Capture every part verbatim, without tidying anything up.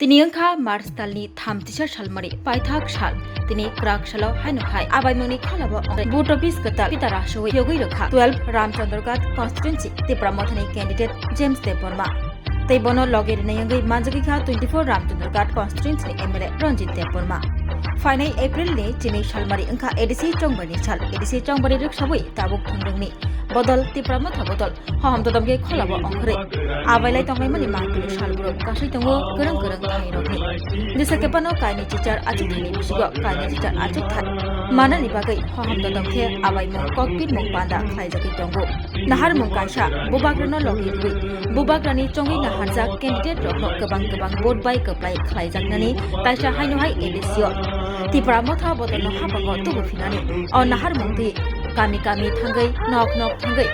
Tini wngkha March talni thamtisa salmari, paithak sal. Tini kwrak salo haino hai abaimungni kholabo ongwi vote office kwtal pita rasowi yogwi rwkha twelve Ramchandraghat constituency Tipra Mothani candidate James Debbarma. Tei bono loge rinai wngwi manjagwi kha twenty-four Ramchandraghat constituency ni M L A Ranjit Debbarma. Phainai April ni chini salmari wngkha A D C chongbari ni sal. A D C chongbari rwksawi tabuk thungrwngni bodol Tipra Motha bodol hohom dodom khe kholabo ongkhorwi abailai tonglaimani mangpili salborok kasui tongo kwrwng kwrwng thairokni. Jesa khe phano kaini chichar achukthani bisingo kaini chichar achukthai manani bagwi hohom dodom khe abaimung kokpirmung panda khlaijagwi tongo. Naharmung kaisa, bubagrano logi rwwi bubagrani chongwi naharjak candidate rokno kwbang kwbang vote bai kwplai khlaijaknani kaisa haino hai A D C o Tipra Motha bodolno hapango tubu phinani o naharmung twi kami kami thangwi, nok nok thangwi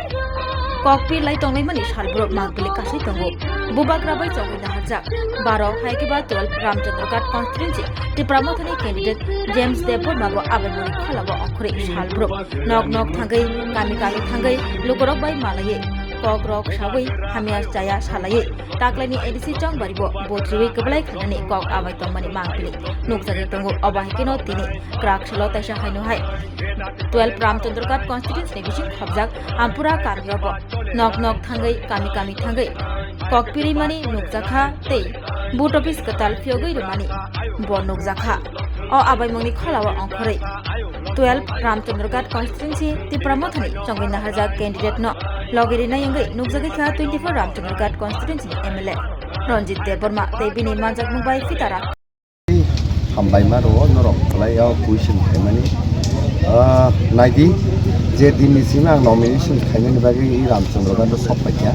kok pirlai tonglaimani salborok mangpili kasui tongo. Bubagra bai chongwi naharjak baro hai khe ba twelve Ramchandraghat constituency Tipra Mothani candidate James Debbarma bo abaimungni kholabo ongkhorwi salborok nok nok thangwi, kami kami thangwi lukurok bai malaiwi, kok rok sawi, hamya chaya salaiwi, taklaini A D C chongbari bo vote riwi kwplai khainani kok abai tongmani mangpili nukjagwi tongo. Obo hai kheno tini kwrak salo taisa haino hai twelve Ramchandraghat constituency ni bising khobjak Ampura kamio bo nok nok thangwi, kami kami thangwi kok pirimani nukjakha tei vote office kwtal phiyogwi rwmani bo nukjakha. O abaimungni kholao ongkhorwi twelve Ramchandraghat constituency Tipra Mothani chongwi naharjak candidate no logi rinai wngwi nukjagwi kha twenty-four Ramchandraghat constituency ni M L A Ranjit Debbarma tei bini manjakmung bai Sitaram. Hambai ma rwo norok belai o question khaimani. Ah, naidi, je dinni simi ang nomination khaimani bagwi i Ramchandraghat o sok paikha.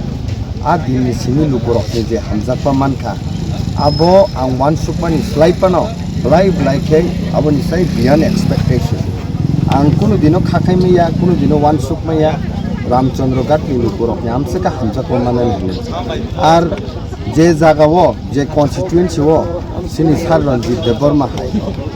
A dinni simi lukurokni je hamjakma mankha, abo ang uansukmani slai phano belai belai khe aboni sai beyond expectation. Ang kunu dino kha khai maya, kunu dino uansuk maya, Ramchandraghat ni lukurokni amswkha hamjakma manani hinwi. Ar je jagao, je constituency o chini sir Ranjit Debbarma hai,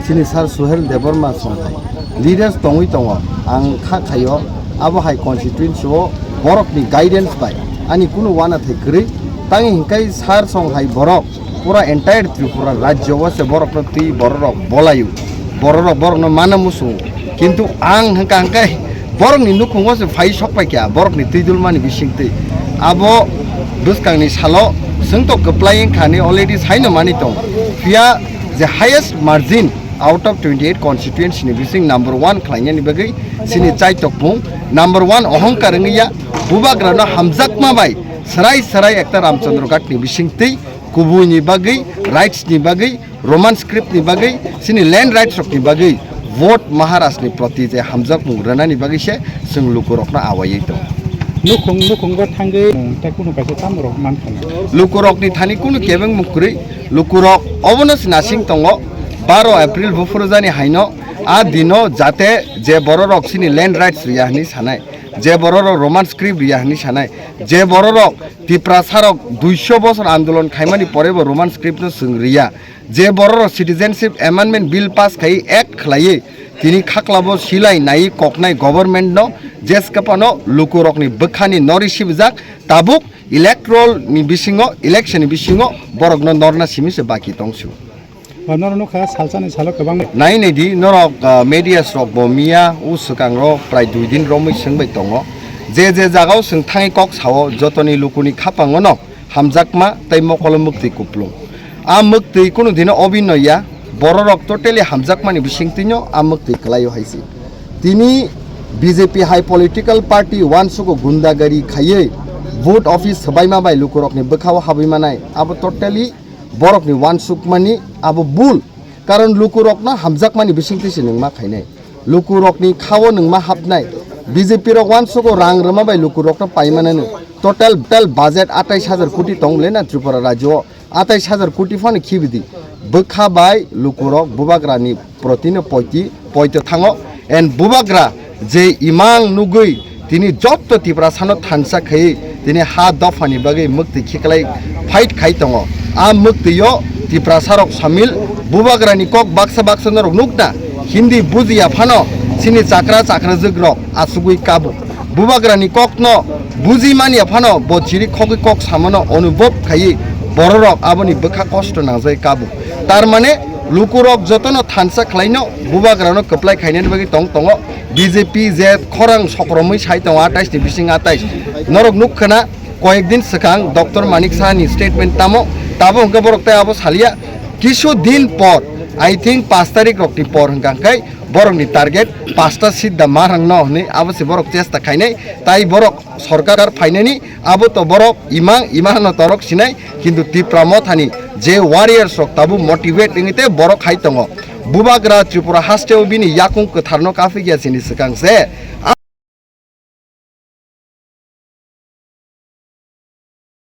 chini sir Suhel Debbarma song hai, leaders tongwi tongo, ang kha khaio, abo hai constituency o borokni guidance bai ani kunu uanathai kwrwi, tangwi hinkhai sir song hai borok pura entire Tripura rajyo o se borokno twi bororok bolaio, bororok borokno mana musungo, kintu ang hwnka hwnkhe borokni nukhungo se phai sok paikha, borokni twi dulmani bisingtwi. Abo bwskangni salo chwng to kwplai wngkha ni already saino mani tong, phiya je highest margin out of twenty-eight constituency ni bising number one khlainani bagwi chini chaitokmung number one ohongkar wngya, bubagrano hamjakma bai Serai serai ekta Ramchandraghat ni bisingtwi kubui ni bagwi, rights ni bagwi, Roman script ni bagwi, chini land rights rok ni bagwi vote Maharaj ni proti je hamjakmung rwnani bagwi se chwng lukurokno awaiwi tongo. Nukhung nukhungo thangwi, um, tei kunu kaisa tamo rok mankha na. Lukurokni thani kunu kebengmung kwrwi, lukurok obono se nasing tongo, baro April buphuru jani haino a dino jate je bororok chini land rights riya hwnwi sanai, je bororok Roman script riya hwnwi sanai, je bororok Tiprasarok duiso bosor andolon khaimani porebo Roman script no chwng riya. Je bororok Citizenship Amendment Bill pass khai act khlaiwi tini khaklabo silai nai koknai government no jeskapano lukurokni bwkhani nori sibijak tabuk electoral ni bisingo, election ni bisingo borokno norna simi se baki tongsu. Ba norok nukha salsani salo kwbang. Nai nai di norok, ah, medias rok bo miya u swkang ro prai dui din romwi swngbai tongo. Je je jagao chwng thangwi kok sao jotoni lukuni khapango no hamjakma tei mokolo mwktwi kuplung. A mwktwi kunu dino obinoya bororok totally hamjakmani bisingtwino a mwktwi kwlaio hai se. Tini B J P hai political party uansugo gundagari khaiwi vote office swbaima bai lukurokni bwkhao habwi manai abo totally borokni uansukmani abo bul. Karon lukurokno hamjakmani bisingtwi se nwngma khainai. Lukurokni khao nwngma hapnai. B J P rok uansugo rang rwma bai lukurokno paimanano. Total, total budget atais hajar koti tong le na Tripura rajyo o. Atais hajar koti phano khibidi. Bwkha bai lukurok bubagrani protino poiti, poito thango. And bubagra je imang nugwi tini jotto Tiprasano thansa khaiwi tini ha dophani bagwi mwktwi khiklai fight khai tongo. A mwktwio Tiprasarok samil, bubagrani kok baksa baksa norok nukna, Hindi bujiya phano chini chakra chakrajwkrok achugwi kabo. Bubagrani kokno buji manya phano bo chiri khogwi kok samano onubhob khaiwi bororok aboni bwkha kosto nangjai kabo. Tar mane lukurok jotono thansa khlaino, bubagrano kwplai khainani bagwi tong tongo. B J P je khorang sokromwi sai tongo atais ni bising atais. Norok nuk khna koyek din swkang Doctor Manik Saha ni statement tamo, tabo hwnkhe borok tei abo salia. Kisu din por, I think paanch tarik rokni por hwnkha khe borokni target pasta seat da ma rang no hwnwi abo se borok chesta khainai. Tai borok sorkar phainani abo to borok imang, imang no torok sinai, kintu Tipra Mothani je warriors rok tabuk motivate wngwi te borok hai tongo. Bubagra Tripura hasteo bini yakung kwtharno kaphikya sini swkang se